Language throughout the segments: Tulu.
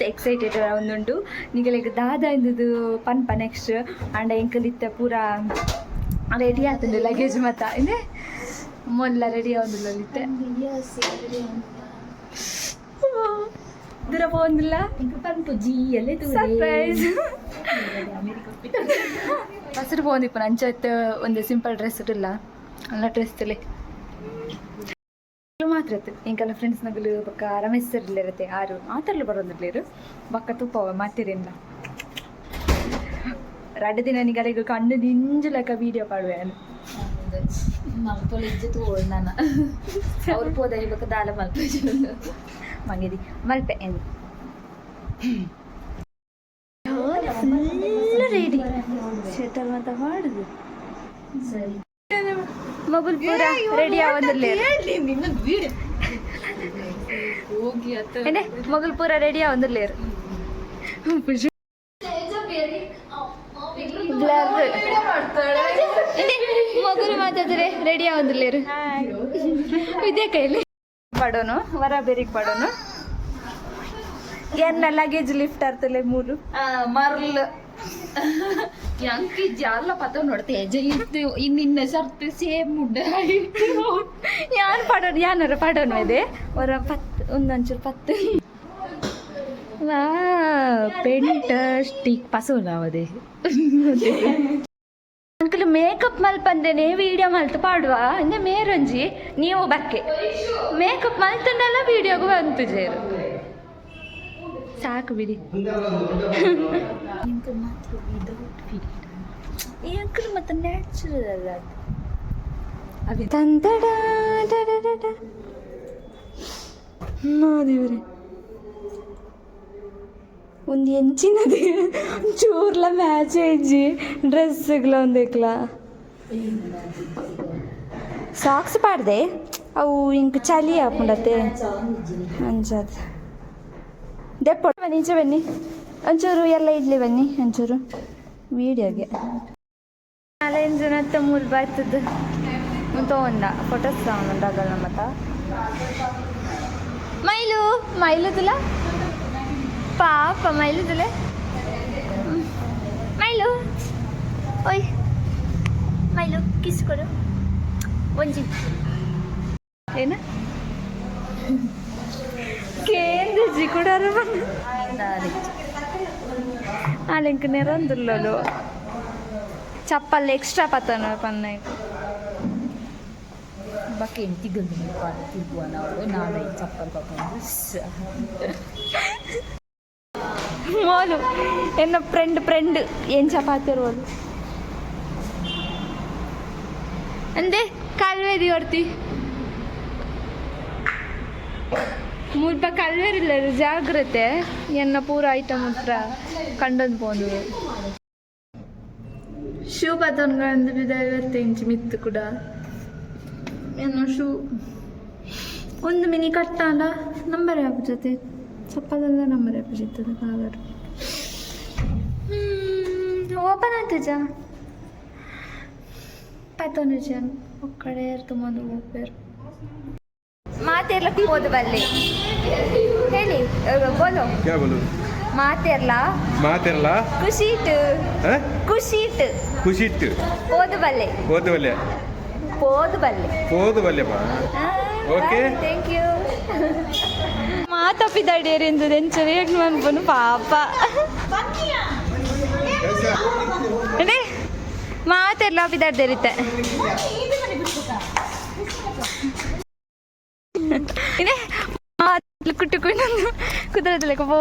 ಮಸ್ತ್ ಎಕ್ಸೈಟೆಡ್ ಒಂದುಂಡು. ನಿಗಲೆಗ್ ದಾದ ಇಂದುದು ಪನ್ಪ ನೆಕ್ಸ್ಟ್. ಆಂಡ ಎಂಕಲ್ ಇತ್ತೆ ಪೂರ ರೆಡಿ ಆತುಂಡು, ಲಗೇಜ್ ಮತ. ಇಂದೆ ಮೊಲ್ಲ ರೆಡಿ ಆವೊಂದುಲ್ಲ ಇತ್ತೆ. ದೂರ ಪೋವೊಂದಿಲ್ಲ. ಪನ್ಪುಜಿ. ಸರ್ಪ್ರೈಸ್. ಬಸ್ಡ್ ಪೋವೊಂದಿಪ್ಪುನ ಅಂಚ ಒಂದು ಸಿಂಪಲ್ ಡ್ರೆಸ್ ಇಲ್ಲ ಅಲ್ಲ, ಡ್ರೆಸ್ ತಲೆ ಮಾತ್ರ ಇತ್ತು. ಎಂಕಲ್ಲ ಫ್ರೆಂಡ್ಸ್ ನಗಲು ಬೊಕ್ಕ ರಮೇಶ್ ಸರ್ ಇಲ್ಲರತ್ತೆ, ಆರು ಮಾತಾಡ್ಲು ಬರೋದಿಲ್ಲೇರು. ಬೊಕ್ಕ ತುಪ್ಪವ ಮಾತಿರಿಂದ ರಡ್ಡು ದಿನ ನಿಗಲಿಗ ಕಣ್ಣು ದಿಂಜು ಲೆಕ್ಕ ವೀಡಿಯೋ ಪಾಡುವೆ. ಮಲ್ಪೊಲು ಇಜ್ಜೆ ತೋಳ್ ನಾನ ಅವ್ರು ಪೋದಾಯಿ ಬೊಕ್ಕ ದಾಲ ಮಲ್ಪುಜಿ. ಮಂಗಿದಿ ಮಲ್ಪೆ. ಏನು, ಫುಲ್ ರೆಡಿ, ಶೆಟರ್ ಮಾತ ಮಾಡುದು. ಸರಿ. ಮಗುಲ್ ಪೂರ ರೆಡಿ ಆವೊಂದುಲ್ಲೇರು. ಹೋಗಿ ಅತ್ತ. ಏನೇ, ಮಗುಲ್ ಪೂರ ರೆಡಿ ಆವೊಂದುಲ್ಲೇರು. ಬ್ಲರ್. ಮಗುಲು ಮಾತಾಡಿದ್ರೆ ರೆಡಿ ಆವೊಂದುಲ್ಲೇರು. ವಿದ್ಯಾ ಕೈಲಿ ಪಡೋನು ವರ ಬೇರಿಗೆ ಪಡೋನು. ಎನ್ನ ಲಗೇಜ್ ಲಿಫ್ಟ್ ಆರ್ತಲೆ ಮೂರು. ಮರ್ಲ್ ಎಂಕ್ ಜಾಲ ಪತ ನೋಡ್ತೆ ಇತ್ತು ನಿನ್ನ ಸರ್ತ್ ಸೇಮ್ ಮುಡ್ಡ. ಯಾನ್ ಪಡೋನು, ಯಾನರ ಪಡೋನು ಇದೆ ಹೊರ ಪತ್ ಒಂದೊಂಚೂರು ಪತ್ತು. ವಾ, ಪೆಂಟಸ್ಟಿಕ್ ಪಸೋಲಾವದೆ. ಅಂಕಲ್ ಮೇಕಪ್ ಮಲ್ಪಂದೇನೆ ವೀಡಿಯೋ ಮಲ್ತು ಪಾಡುವ ಇಂದೆ ಮೇರೊಂಜಿ. ನೀವು ಬಕ್ಕೆ ಮೇಕಪ್ ಮಲ್ತಂಡಲ್ಲ, ವೀಡಿಯೋಗೂ ಬಂತು ಜೇರು. ಸಾಕು ಬಿಡಿ. ಎಂಕ್ ಮಾತ್ರ ವಿದೌಟ್ ಫಿಲ್ಟರ್. ಈ ಅಂಕಲ್ ಮತ್ತೆ ನ್ಯಾಚುರಲ್ ಅಲ್ಲ ಅದು. ತಂತಡ. ದೇವ್ರೆ, ಒಂದು ಎಂಚಿನది ಚೂರ್ಲ ಮ್ಯಾಚ್ ಇಜ್ಜಿ ಡ್ರೆಸ್ಗ್ಲ ಒಂದೇಕ್ಲ. ಸಾಕ್ಸ್ ಪಾಡ್ದೆ, ಅವು ಇಂಕ್ ಚಳಿ ಆಪುಂಡತೆ, ಅಂಚಾದ್ ದೆಪ್ಪೊ. ಬನ್ನಿ, ಈಚೆ ಬನ್ನಿ ಒಂಚೂರು. ಎಲ್ಲ ಇಡ್ಲಿ, ಬನ್ನಿ ಒಂಚೂರು ವೀಡಿಯೋಗೆ. ನಾಲೈದು ಜನ ಮೂರು ಬರ್ತದ ತಗೊಂಡ ಫೋಟೋಸ್ ತಗೊಂಡಾಗಲ್ಲ ಮತ್ತ. ಮೈಲು ಮೈಲುದಿಲ್ಲ ಪಾಪ, ಮೈಲುದಿಲ್ಲ. ಮೈಲು, ಓಯ್ ಮೈಲು, ಕಿಸ್ ಕೊಡು ಒಂಜಿ. ಏನ ಕೇಂದ್ರಜಿ ಕೂಡ. ಆಲೆಂಕ್ ನೆರಂದುಲ್ಲಲು ಚಪ್ಪಲ್ ಎಕ್ಸ್ಟ್ರಾ ಪತ್ತನ ಪನ್ನ. ಬಕ್ಕ ಎಂತಿಗಂದು ತಿರ್ಗುವ ನಾವು ನಾಳೆ ಚಪ್ಪಲ್ ಪತ್ತೊಂದು. ಮೋಲು ಎನ್ನ ಫ್ರೆಂಡ್ ಫ್ರೆಂಡ್ ಏನ್ ಚಪಾತಿ ರೋಲು ಅಂದೆ ಕಲ್ವೇದಿ ಹೊರ್ತಿ. ಮುಲ್ಪ ಕಲ್ವೇರಿಲ್ಲ, ಜಾಗ್ರತೆ. ಎನ್ನ ಪೂರ ಐಟಮ್ ಹತ್ರ ಕಂಡೊಂದು ಪೋಂದು. ಶೂ ಪತ್ತೊಂದು ಬಿದ ಇಂಚಿ ಮಿತ್ತು ಕೂಡ. ಎನ್ನ ಶೂ ಒಂದು ಮಿನಿ ಕಟ್ಟಾಂಡ ನಂಬರ್ ಆಪ್ ಜೊತೆ ಚಪ್ಪಲೆಲ್ಲ ನಂಬರ್ ಆಪ್ ಜೊತೆ ಕಾಲರ್ ಓಪನ್ ಆತಜ ಪತ್ತೊಂದು ಜನ ಒಕ್ಕಡೆ ತುಂಬೊಂದು ಹೋಗ್ಬೇರು. ಮಾತೆರ್ಲ ಹೋದ ಬಲ್ಲೆ ಹೇಳಿ, ಬೋಲೋ. क्या बोलूं? ಮಾತೆರ್ಲ. ಮಾತೆರ್ಲ. ಖುಷಿಟ್. ಖುಷಿಟ್. ಖುಷಿಟ್ಟು. ಪೋದು ಬಲ್ಲೆ. ಹೋದು ಬಲ್ಲೆ. ಪೋದು ಬಲ್ಲೆ. ಹೋದು ಬಲ್ಲೆಪ್ಪ. Okay. Thank you. ಮಾತಪ್ಪಿದಡಿಯರಿಂದ ಎಂಚ ಹೇಗೆ ಮನ್ಪುನು ಪಾಪ. ಅದೇ ಮಾತೆರ್ಲ ಅಪ್ಪಿದಾಡ್ದೇರಿತ್ತೆ. ಇದೆ ಮಾತು ಕುಟ್ಟು ಕುಯ್ದು ಕುದುರೆದ ಪೋ.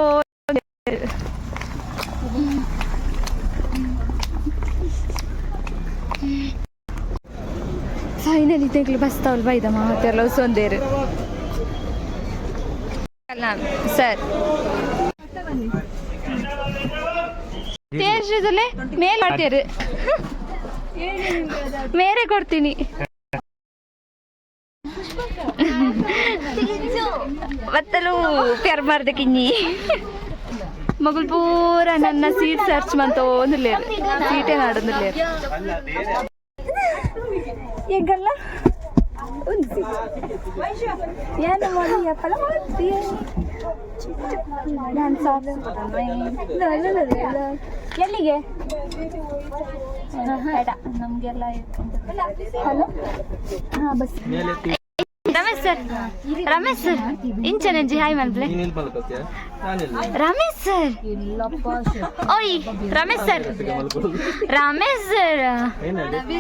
ಫೈನಲಿ ತೆಗ್ಲು ಬಸ್ತಾವಲ್ ಬೈದ. ಮಾತೆರ್ಲ ಸೊಂದೇರು ಸರ್ ತೇರ್ಸದಲ್ಲೇ ಮೇಲ್ ಮಾಡ್ತೀರಿ, ಮೇರೆ ಕೊಡ್ತೀನಿ. ಬತ್ತಲು ಪ್ಯಾರ್ ಮಾರ್ದೆ ಕಿನ್ನಿ. ಮಗಳು ಪೂರ ನನ್ನ ಸೀಟ್ ಸರ್ಚ್ ಮಂತೋಂದುಲ್ಲೇರು, ಸೀಟೇ ನಾಡೊಂದುಲ್ಲೇರು. ಎಂಕಲ್ಲ ಒಂದು ಏನು ಮಳಿಯಪ್ಪಳ. ಎಲ್ಲಿಗೆ? ಬೇಡ ನಮಗೆಲ್ಲ. ಹಲೋ, ಹಾಂ, ಬಸ್. ರಮೇಶ್ ಸರ್, ರಮೇಶ್ ಸರ್, ಇಂಚನೆಂಜಿ ಹಾಯ್ ಮನ್ಪ್ಲೆ. ರಮೇಶ್ ಸರ್, ಓಯ್ ರಮೇಶ್ ಸರ್, ರಮೇಶ್ ಸರ್,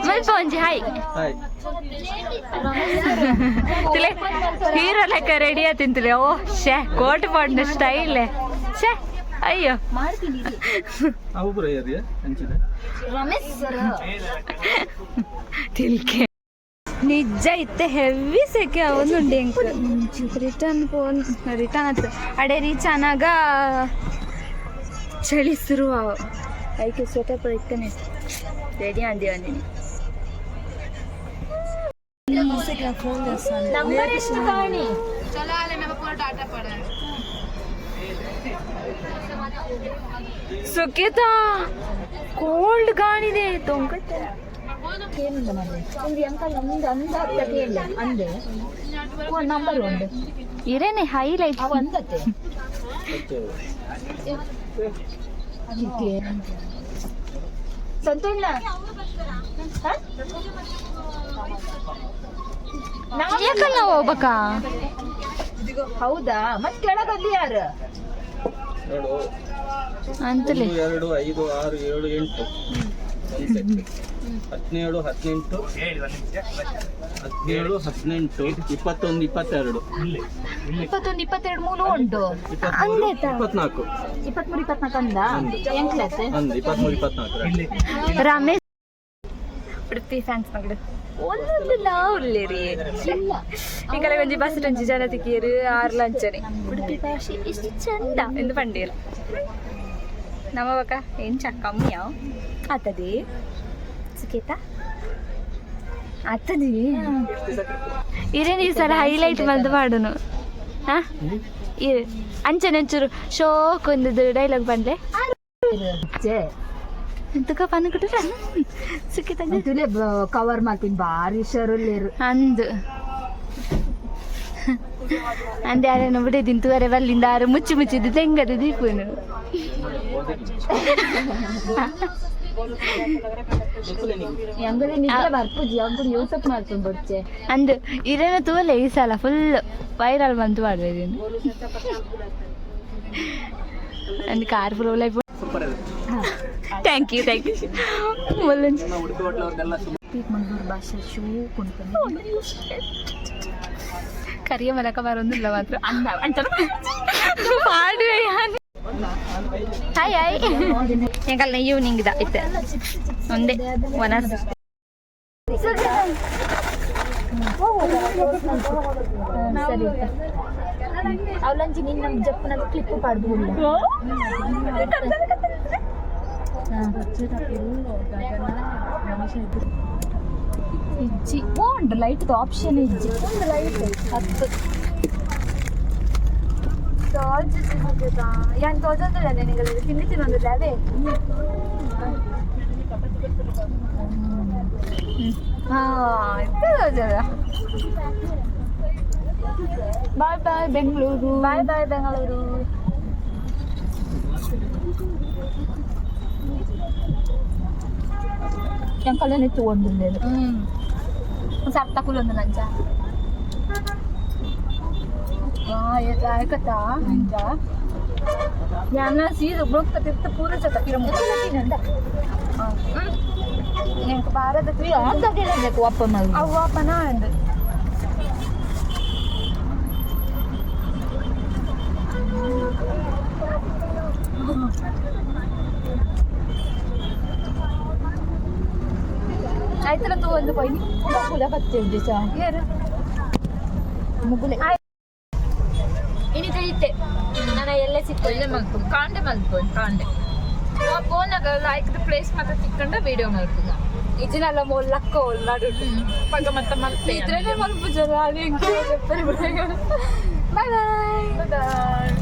ಮಲ್ಪ ಒಂಜಿ ಹಾಯ್. ತಿಲೆ ಹೀರೋ ಲೆಕ್ಕ ರೆಡಿ ಆತಿಂತಲೆ. ಓ ಶೇ, ಕೋಟ್ ಪಾಡ್ನ ಸ್ಟೈಲ್, ಶೇ, ಅಯ್ಯೋ. ರಮೇಶ್ ಸರ್. ತಿಲ್ಕೆ ನಿಜ ಇತ್ತೆ ಹೆವಿ ಸೆಕೆ ಅವನುಂಡು. ಎಂಕ್ ರಿಟರ್ನ್ ಫೋನ್ ರಿಟರ್ನ್ ಆತು. ಅಡೆ ರೀಚ್ ಆನಾಗ ಚಳಿ ಶುರು. ಐಕೆ ಸ್ವೆಟರ್ ಇಕ್ಕನೆ ರೆಡಿ ಅಂದಿ ಅಂದಿನಿ. ನಂಬರ್ ಎಷ್ಟು ಕಾಣಿ? ಸುಖಿತಾ, ಕೋಲ್ಡ್ ಗಾಣಿದೆ ತೊಂಕತ್ತೆ. ಏನಿಲ್ಲ ಮಾರ್ರೆ. ಒಂದು ಅಂಕಲ್ ಒಂದು ಅಂದ ಇಲ್ಲ ಅಂದೆ ನಂಬರ್ ಒಂದು. ಇರೇನೆ ಹೈಲೈಟ್. ಅವ ಅಂದತ್ತೆ. ಅದಕ್ಕೆ ಸಂತೋಷ. ಯಾಕಲ್ಲ ಹೋಗ್ಬೇಕಾ? ಹೌದಾ? ಮತ್ತೆ ಕೆಳಗಲ್ಲಿ ಯಾರು? ನೋಡು. ಅಂತಲೇ. ಒಂದು, ಎರಡು, ಐದು, ಆರು, ಏಳು, ಎಂಟು ಒಂದು ಸೆಟ್. 17, 18, 17, 18, 21, 22. 21, 22 ಮೂಲು ಉಂಟು. 23, 24. 23, 24 ಅಂದ ಎಂಕ್ಲತ್ತೆ. ಒಂದು 23, 24. ರಮೇಶ್ ಉಡುಪಿ ಫ್ಯಾನ್ಸ್ ಮಗಳು ಒಂದೊಂದು ಲಾವ್ಲೇರಿ. ಎಂಕಲ ಒಂಜಿ ಬಸ್ ಒಂಜಿ ಜನ ತಿಕ್ಕಿಯರು ಆರು ಅಂಚನೆ ಉಡುಪಿ ಭಾಷೆ ಎಷ್ಟು ಚಂದ ಎಂದು ಪಂಡೇರು. ನಮ್ಮ ಬಕ ಎಂಚ ಕಮ್ಮಿ ಆತದೆ ಸುಖೇತ ಆತದೆ. ಇರೇನು ಈ ಸಲ ಹೈಲೈಟ್ ಬಂದು ಪಾಡುನು? ಹಾ, ಇರು, ಅಂಚನೆ ಒಂಚೂರು ಶೋಕ್ ಒಂದು ಡೈಲಾಗ್ ಬಂದ್ಲೆ. ಎಂತಕ ಪನ್ನುಕುಟ್ಟು ಸುಖಿತ. ತುಲೆ ಕವರ್ ಮಾಡ್ತೀನಿ, ಬಾರಿ ಹುಷಾರುಳ್ಳೇರು. ಅಂದು ಅಂದೆ ಯಾರೇನೋ ಬಿಡೆ ತಿಂತುವರೆ ಬಲ್ಲಿಂದ ಆರು ಮುಚ್ಚಿ ಮುಚ್ಚಿದ್ದು ತೆಂಗದ ದೀಪನು. ಅಂಗಡಿ ನಿದ್ರೆ ಬರ್ಪುಜಿ ಅಂಗಡಿ ಯೂಸಪ್ ಮಾಡ್ಕೊಂಡು ಬರ್ಚೆ. ಅಂದು ಇರೇನ ತೂಲೆ, ಈ ಸಲ ಫುಲ್ ವೈರಲ್ ಬಂತು ಮಾಡ್ಬೇಕೇನು ಅಂದ್ car full life. Thank you, thank you. Udupi hotel ಅವ್ರದ್ದೆಲ್ಲ. ಮಂಗಳೂರು ಭಾಷೆ ಶೂ ಕೊಂಡ್ಕೊಂಡು. ಕರಿಯ ಮಲಕ ಬರೋದಿಲ್ಲ ಮಾತ್ರ ಅಂತಾರೆ ಪಾಡುವೆ. Hi hi. ಎಂಕಲ್ನ ಈವ್ನಿಂಗ್ the ಇತ್ತೆ ಒಂದೇ ಒನ್ ಅವರ್. ಸರಿ, ಅವಲಂಜಿ ನಿನ್ನ ನಮ್ಮ ಜಪ್ಪನ ಕ್ಲಿಪ್ ಪಾಡ್ದು. ಇಜ್ಜಿ ಉಂಡು ಲೈಟ್ ಆಪ್ಷನ್ ಇಜ್ಜಿ ಒಂದು ಲೈಟ್ ಹತ್ತು. ಯಾನ್ ತೋಜೊಂದಿಲ್ಲ ನಿನಗೆ ತಿಂಡಿ ತಿನ್ನೊಂದಿಲ್ಲ ಅವೇ. ಹಾ, ತೋಜದ. Bye bye Bengaluru. Bye bye Bengaluru. ಎಂಕಲ್ನೇ ತಗೊಂಡಿಲ್ಲ. ಸರ್ತ ಕುಲೊಂದು ಲಂಚ ಆಯ್ಕತ್ತಾ ಇಂಚ ಯಾನ ಸೀದ ಬ್ರೊಕ್ಕ ತಿತ್ತ ಪೂರ ಚತ ಪಿರ. ನಿಂಗೆ ಭಾರತ. ಓಪನ್. ಅವ್ವಾಪನ ಅಂದು. ಆಯ್ತಲ್ಲ ತೂ ಒಂದು ಕೊಯ್ನಿ. ಮುಗುಲ ಬತ್ತಿದ್ದಿ ಸಾ. ಏರು. ಮುಗುಲೆ. ಇನಿತ ಇತ್ತೆ ನನ್ನ ಎಲ್ಲ ಸಿಕ್ಕು. ಒಳ್ಳೆ ಮಲ್ಪು ಕಾಂಡೆ ಮಲ್ಪು ಕಾಂಡೆ ಫೋನಾಗ ಲೈಕ್ ಪ್ಲೇಸ್ ಮಾತ್ರ ತಿಕ್ಕೊಂಡ ವಿಡಿಯೋ ಮಲ್ಪುಗ. ಇಜಿನಲ್ಲ ಮೊಲ್ಲಕ್ಕ ಒಲ್ಲಾಡು. ಪಗ ಮತ್ತೆ ಮಲ್ಪೆ. ಇದ್ರಲ್ಲೇ ಮಲ್ಪು ಜನ. Bye bye. ಬಾಯ್.